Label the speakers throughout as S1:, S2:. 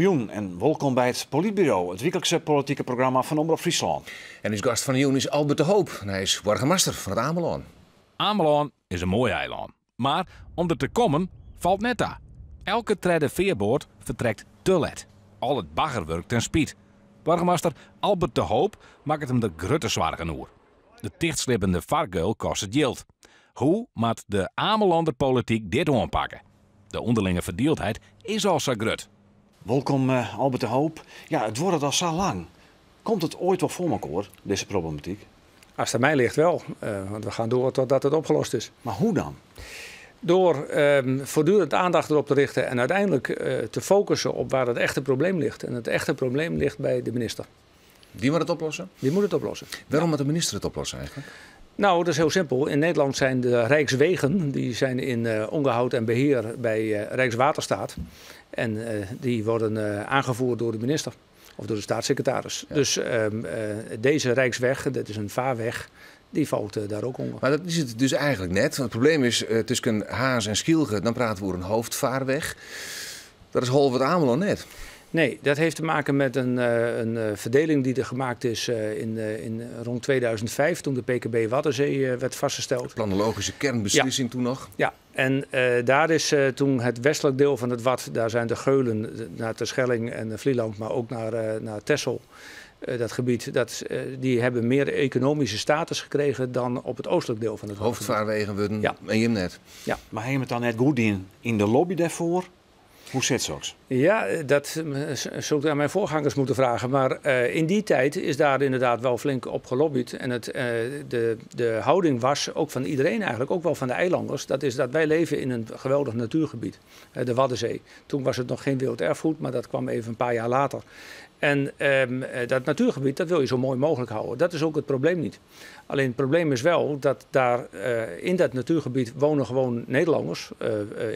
S1: Goejûn en wolkom by it Polytburo, it wyklikse politike programma fan Omrop Fryslân.
S2: En ús gast fan de jûn is Albert de Hoop. En hy is boargemaster fan It Amelân.
S3: Amelân is in moai eilân, mar om der te kommen falt net ta. Elke tredde fearboat fertrekt te let. Al it baggerwurk ten spyt. Boargemaster Albert de Hoop makket him der grutte soargen oer. De tichtslibbende fargeul kostet jild. Hoe moat de Amelander polityk dit oanpakke? De ûnderlinge ferdieldheid is al sa grut.
S1: Wolkom Albert de Hoop. Ja, it duorret al sa lang. Komt it oait wol foar mekoar, dizze problematyk?
S4: As it oan my leit wol, want we gean troch totdat it oplost is.
S1: Mar hoe dan?
S4: Door voortdurend aandacht erop te richten en uiteindelijk te focussen op waar het echte probleem ligt. En het echte probleem ligt bij de minister.
S2: Dy moat it oplosse?
S4: Dy moat it oplosse.
S2: Wêrom moat de minister it oplosse eigentlik?
S4: Nou, dat is heel simpel. In Nederland zijn de Rijkswegen, die zijn in onderhoud en beheer bij Rijkswaterstaat. En die worden aangevoerd door de minister of door de staatssecretaris. Dus deze Rijksweg, dat is een vaarweg, die valt daar ook onder.
S2: Mar dat is it dus eigentlik net. Want it probleem is tusken Harns en Skylge, dan prate we oer in hoofdvaarweg. Dat is half It Amelân net.
S4: Nee, dat heeft te maken met een verdeling die er gemaakt is in rond 2005, toen de PKB Waddenzee werd vastgesteld.
S2: Planologische kernbeslissing toen noch.
S4: Ja, en daar is toen het westelijk deel van het Wad, daar zijn de geulen naar Terschelling en Vlieland, maar ook naar Texel. Dat gebied, die hebben meer economische status gekregen dan op het oostelijk deel van het Wad.
S2: Hoofdvaarwegen wurden en jim net.
S4: Ja.
S1: Mar ha jim it dan net goed dien yn de lobby dêrfoar? Hoe sit soks?
S4: Ja, dat zou ik aan mijn voorgangers moeten vragen. Maar in die tijd is daar inderdaad wel flink op gelobbyd. En de houding was ook van iedereen eigenlijk, ook wel van de eilanders. Dat is dat wij leven in een geweldig natuurgebied, de Waddenzee. Toen was het nog geen werelderfgoed, maar dat kwam even een paar jaar later. En dat natuurgebied, dat wil je zo mooi mogelijk houden. Dat is ook het probleem niet. Alleen het probleem is wel dat daar in dat natuurgebied wonen gewoon Nederlanders,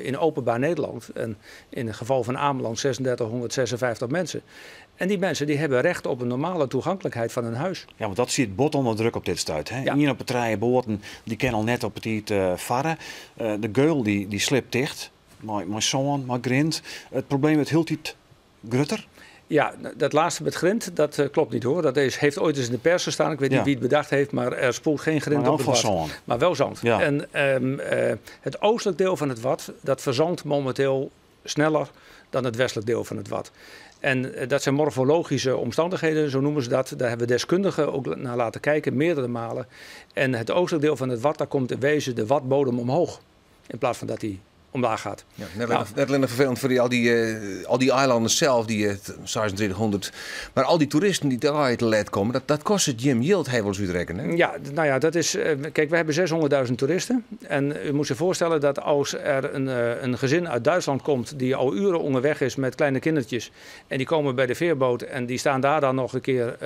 S4: in openbaar Nederland. En in het geval van Ameland 3656 mensen. En die mensen die hebben recht op een normale toegankelijkheid van hun huis.
S1: Ja, want dat sit bot ûnder druk op dit stuit. Hè? Ien op de trije boaten, dy kin al net op 'e tiid farre. De geul dy slibt ticht, mei sân, mei grint. It probleem wurdt hieltyd grutter.
S4: Ja, dat laatste met grind, dat klopt niet hoor. Dat heeft ooit eens in de pers gestaan. Ik weet niet wie het bedacht heeft, maar er spoelt geen grind
S1: Maar
S4: op het
S1: wel
S4: Wad.
S1: van zand.
S4: Maar wel zand. En het oostelijk deel van het Wad, dat verzandt momenteel sneller dan het westelijk deel van het Wad. En dat zijn morfologische omstandigheden, zo noemen ze dat. Daar hebben deskundigen ook naar laten kijken, meerdere malen. En het oostelijk deel van het Wad, daar komt in wezen de wadbodem omhoog. In plaats van dat die omlaag gaat.
S2: Ja, net alleen vervelend voor al die eilanders zelf, die 2600. Maar al die toeristen die daar uit let komen, dat kost het jim jild, hij wil uitrekenen, hè?
S4: Ja, nou ja, dat is, kijk, we hebben 600.000 toeristen. En u moet zich voorstellen dat als er een gezin uit Duitsland komt die al uren onderweg is met kleine kindertjes. En die komen bij de veerboot en die staan daar dan nog een keer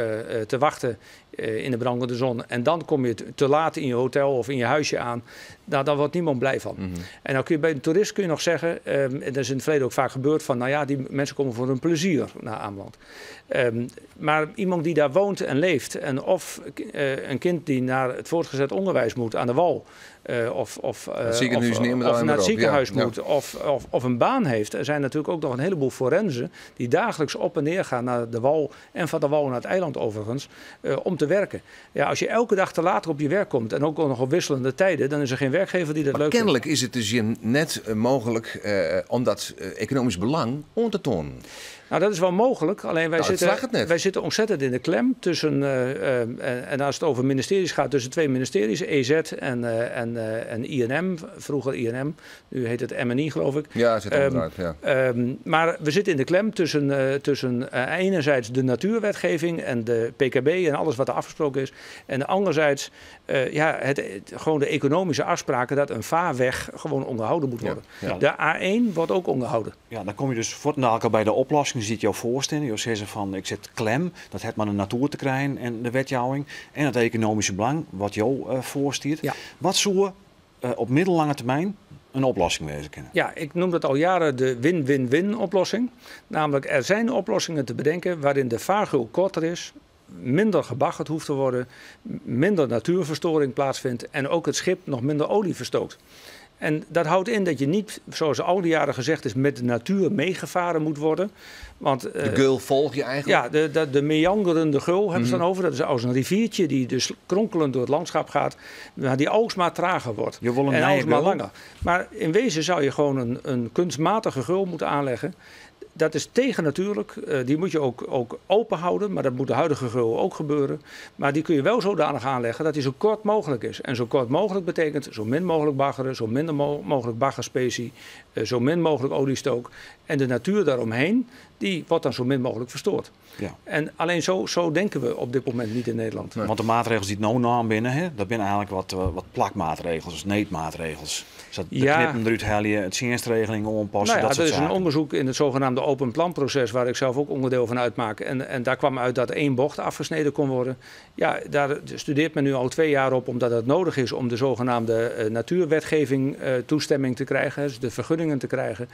S4: te wachten in de brandende zon. En dan kom je te laat in je hotel of in je huisje aan. Nou, daar wordt niemand blij van. En dan kun je bij een toerist kun je nog zeggen, en dat is in het verleden ook vaak gebeurd, van nou ja, die mensen komen voor hun plezier naar Ameland. Maar iemand die daar woont en leeft, en of een kind die naar het voortgezet onderwijs moet aan de wal,
S2: Het ziekenhuis nemen we
S4: of
S2: dan
S4: naar het
S2: maar op, ja.
S4: ziekenhuis moet, of een baan heeft. Er zijn natuurlijk ook nog een heleboel forensen die dagelijks op en neer gaan naar de wal en van de wal naar het eiland overigens, om te werken. Ja, als je elke dag te laat op je werk komt en ook nog op wisselende tijden, dan is er geen werkgever die dat
S2: Maar
S4: leuk vindt.
S2: kennelijk is het dus je net mogelijk om dat economisch belang aan te tonen.
S4: Nou, dat is wel mogelijk. Alleen
S2: Nou, het slaagt het net.
S4: wij zitten ontzettend in de klem tussen, en als het over ministeries gaat, tussen twee ministeries, EZ en INM, vroeger INM, nu heet het MNI geloof ik.
S2: Ja, het zit onderuit, ja.
S4: Maar we zitten in de klem tussen enerzijds de natuurwetgeving en de PKB en alles wat er afgesproken is. En anderzijds gewoon de economische afspraken dat een vaarweg gewoon onderhouden moet worden. De A1 wordt ook onderhouden.
S1: Ja, dan kom je dus voortdurend al bij de oplossing. Je ziet jou voorstellen. Je zegt van, ik zit klem, dat het maar de natuur te krijgen en de wetjouwing en het economische belang wat jou voorstiert. Wat zou op middellange termijn een oplossing wezen kunnen?
S4: Ja, ik noem dat al jaren de win-win-win oplossing. Namelijk, er zijn oplossingen te bedenken waarin de vaargeul korter is, minder gebaggerd hoeft te worden, minder natuurverstoring plaatsvindt en ook het schip nog minder olie verstookt. En dat houdt in dat je niet, zoals al die jaren gezegd is, met de natuur meegevaren moet worden. Want,
S2: de geul volg je eigenlijk?
S4: Ja, de meanderende geul hebben ze dan over. Dat is als een riviertje die dus kronkelend door het landschap gaat, maar die alsmaar trager wordt.
S1: Je wil een
S4: en alsmaar
S1: geul?
S4: Langer. Maar in wezen zou je gewoon een kunstmatige geul moeten aanleggen. Dat is tegennatuurlijk. Die moet je ook open houden, maar dat moet de huidige geul ook gebeuren. Maar die kun je wel zodanig aanleggen dat die zo kort mogelijk is. En zo kort mogelijk betekent zo min mogelijk baggeren, zo min mogelijk baggerspecie, zo min mogelijk oliestook. En de natuur daaromheen, die wordt dan zo min mogelijk verstoord.
S1: Ja.
S4: En alleen zo denken we op dit moment niet in Nederland.
S1: Nee. Want de maatregels die het nou naam binnen, hè, dat zijn eigenlijk wat plakmaatregels, dus neetmaatregels. Dus dat de knippen eruit halen, het zinstregeling aanpassen,
S4: Nou ja,
S1: dat soort
S4: er is
S1: zaken.
S4: Een onderzoek in het zogenaamde open planproces, waar ik zelf ook onderdeel van uitmaak. En daar kwam uit dat 1 bocht afgesneden kon worden. Ja, daar studeert men nu al 2 jaar op, omdat het nodig is om de zogenaamde natuurwetgeving toestemming te krijgen, dus de vergunningen te krijgen.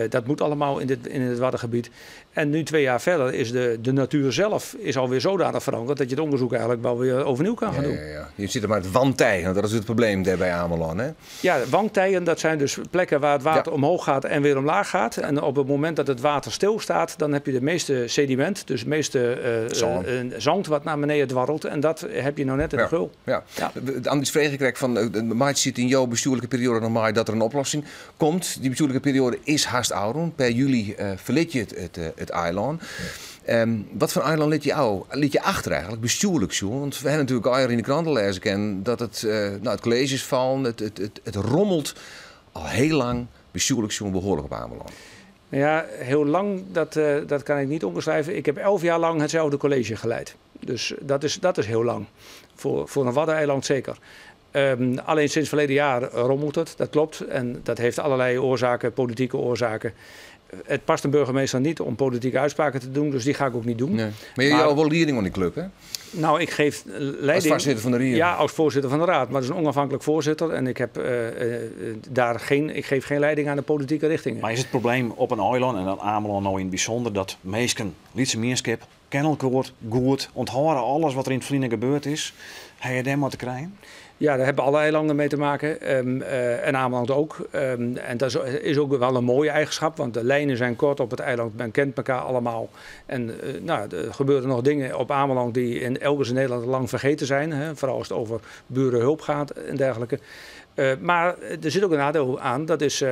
S4: Dat moet allemaal in het Waddengebied. En nu 2 jaar verder is de natuur zelf is alweer zodanig veranderd dat je het onderzoek eigenlijk wel weer overnieuw kan gaan doen.
S2: Ja. Je zit er maar het wantij, want dat is het probleem daar bij Ameland, hè?
S4: Ja, wangtijen, dat zijn dus plekken waar het water omhoog gaat en weer omlaag gaat. Ja. En op het moment dat het water stilstaat, dan heb je de meeste sediment, dus het meeste zand wat naar beneden dwarrelt. En dat heb je nou net in de geul.
S2: Ja. Ja. Andries Vregekrek van maart zit in jouw bestuurlijke periode nog maar dat er een oplossing komt. Die bestuurlijke periode is haast oud. Per juli verliet je het eiland. Wat voor eiland liet je, liet je achter eigenlijk, bestuurlijk zo? Want we hebben natuurlijk al in de kranten lezen kennen dat het, het college is van, het rommelt al heel lang bestuurlijk zo behoorlijk op Ameland.
S4: Ja, heel lang, dat kan ik niet omschrijven. Ik heb 11 jaar lang hetzelfde college geleid. Dus dat is heel lang. Voor een Waddeneiland zeker. Alleen sinds verleden jaar rommelt het, dat klopt. En dat heeft allerlei oorzaken, politieke oorzaken. Het past een burgemeester niet om politieke uitspraken te doen, dus die ga ik ook niet doen.
S2: Nee. Maar je hebt wel leiding aan die club, hè?
S4: Nou, ik geef leiding.
S2: Als voorzitter van de raad?
S4: Ja, als voorzitter van de raad. Maar dat is een onafhankelijk voorzitter en ik, heb, ik geef geen leiding aan de politieke richtingen.
S1: Maar is het probleem op een eiland, en dan Ameland nou in het bijzonder, dat meesten, Lietse Meerskip, kennen elkaar goed, onthouden alles wat er in het verleden gebeurd is. Heb je daar maar te krijgen?
S4: Ja, daar hebben alle eilanden mee te maken en Ameland ook. En dat is ook wel een mooie eigenschap, want de lijnen zijn kort op het eiland. Men kent elkaar allemaal. En er gebeuren nog dingen op Ameland die elders in Nederland lang vergeten zijn. Hè, vooral als het over burenhulp gaat en dergelijke. Maar er zit ook een nadeel aan, dat is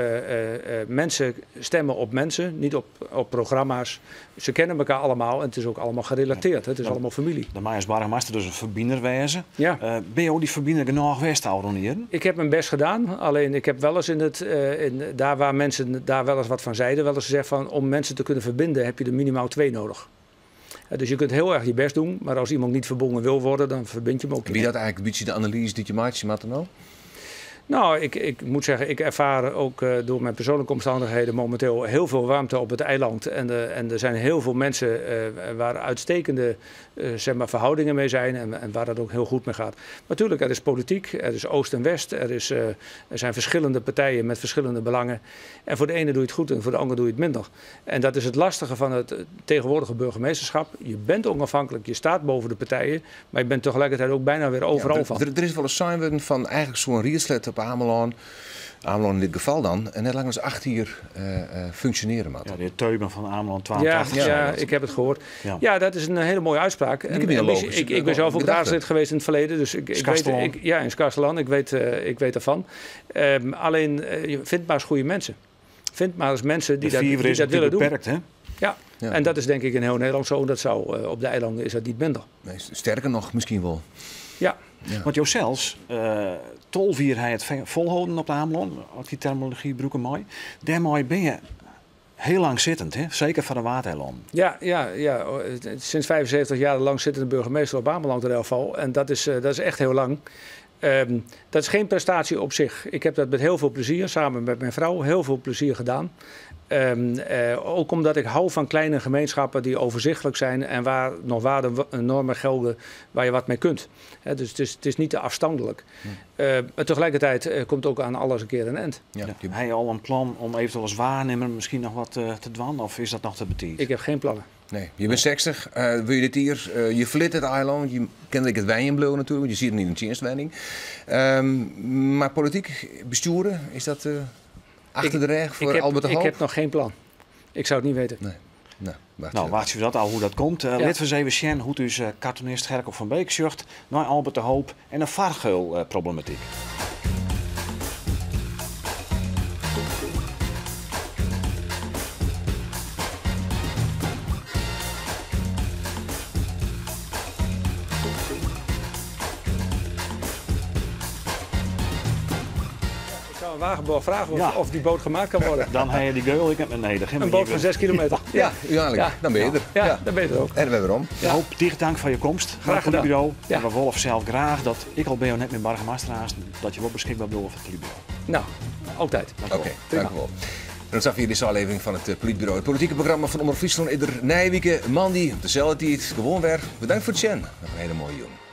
S4: mensen stemmen op mensen, niet op programma's. Ze kennen elkaar allemaal en het is ook allemaal gerelateerd, het is allemaal familie.
S1: De Maaiers Bargemaster dus een verbinder wezen.
S4: Ja.
S1: Ben je ook die verbinder genoeg geweest, Auronier?
S4: Ik heb mijn best gedaan, alleen ik heb wel eens daar waar mensen daar wel eens wat van zeiden, wel eens gezegd van om mensen te kunnen verbinden heb je er minimaal 2 nodig. Dus je kunt heel erg je best doen, maar als iemand niet verbonden wil worden, dan verbind je hem ook niet.
S2: Wie dat eigenlijk een beetje de analyse die je maakt, Martino?
S4: Nou, ik moet zeggen, ik ervaar ook door mijn persoonlijke omstandigheden momenteel heel veel warmte op het eiland. En er zijn heel veel mensen waar uitstekende verhoudingen mee zijn en waar dat ook heel goed mee gaat. Maar natuurlijk, er is politiek, er is Oost en West, er zijn verschillende partijen met verschillende belangen. En voor de ene doe je het goed en voor de ander doe je het minder. En dat is het lastige van het tegenwoordige burgemeesterschap. Je bent onafhankelijk, je staat boven de partijen, maar je bent tegelijkertijd ook bijna weer overal van.
S2: Er is wel een sign van eigenlijk zo'n rierslet op Ameland in dit geval dan, en net lang als 8 hier functioneren. Maat.
S1: Ja, de Teuben van Ameland 82.
S4: Ja, ik heb het gehoord. Ja. Ja, dat is een hele mooie uitspraak. En ik ben zelf ook raadslid geweest in het verleden. Dus ik weet, in Skarsterlân, ik weet ervan. Alleen, je vindt maar eens goede mensen. Vind maar eens mensen die dat willen doen.
S1: Beperkt, hè?
S4: Ja. Ja, en dat is denk ik in heel Nederland zo. Dat zou, op de eilanden is dat niet minder.
S2: Nee, sterker nog, misschien wel.
S4: Ja.
S2: Ja.
S1: Want jouzelfs, tolvier hij het volhouden op de Ameland, als die terminologie broeken mooi. Daarmee ben je heel lang zittend, hè? Zeker van de Waadeiland.
S4: Ja, sinds 75 jaar lang zittende burgemeester op Ameland in elk geval. En dat is echt heel lang. Dat is geen prestatie op zich. Ik heb dat met heel veel plezier, samen met mijn vrouw, heel veel plezier gedaan. Ook omdat ik hou van kleine gemeenschappen die overzichtelijk zijn en waar nog waarden en normen gelden waar je wat mee kunt. He, dus het is niet te afstandelijk. Maar tegelijkertijd komt ook aan alles een keer een eind.
S1: Ja. Heb je al een plan om eventueel als waarnemer misschien nog wat te dwan of is dat nog te betiet?
S4: Ik heb geen plannen.
S2: Nee, je bent 60, wil je dit hier, je verlit het eiland, je kent ik het wenjen bleven natuurlijk, want je ziet het niet in dienstwenning. Maar politiek, besturen, is dat achter de reg voor Albert de Hoop?
S4: Ik heb nog geen plan. Ik zou het niet weten.
S2: Nee. Nou, wacht
S1: Nou, wacht je dat al hoe dat komt. Laten we eens even zien hoe dus cartoonist Gerco van Beek zucht naar Albert de Hoop en de vaargeul-problematiek.
S4: Ik zou een wagenboog vragen of die boot gemaakt kan worden.
S1: Dan heb je die geul, ik heb me nee,
S4: Een boot van 6 kilometer.
S2: Ja, uiteindelijk. Dan ben je er.
S4: Ja, dan ben je er ook.
S2: En we weer om.
S1: De Hoop, dicht dank voor je komst.
S4: Graag gedaan.
S1: Politbureau. En we willen zelf graag dat ik al ben jou net met burgemeester haast, dat je wel beschikbaar bent voor het Politbureau.
S4: Nou, altijd.
S1: Dank u wel.
S2: Oké, dank u wel. En dat is hier deze aflevering van het Politbureau. Het politieke programma van Omroep Friesland. Ieder Nijwieke, Mandy, op dezelfde tijd, gewoon weer. Bedankt voor het zien. Nog een hele mooie jongen.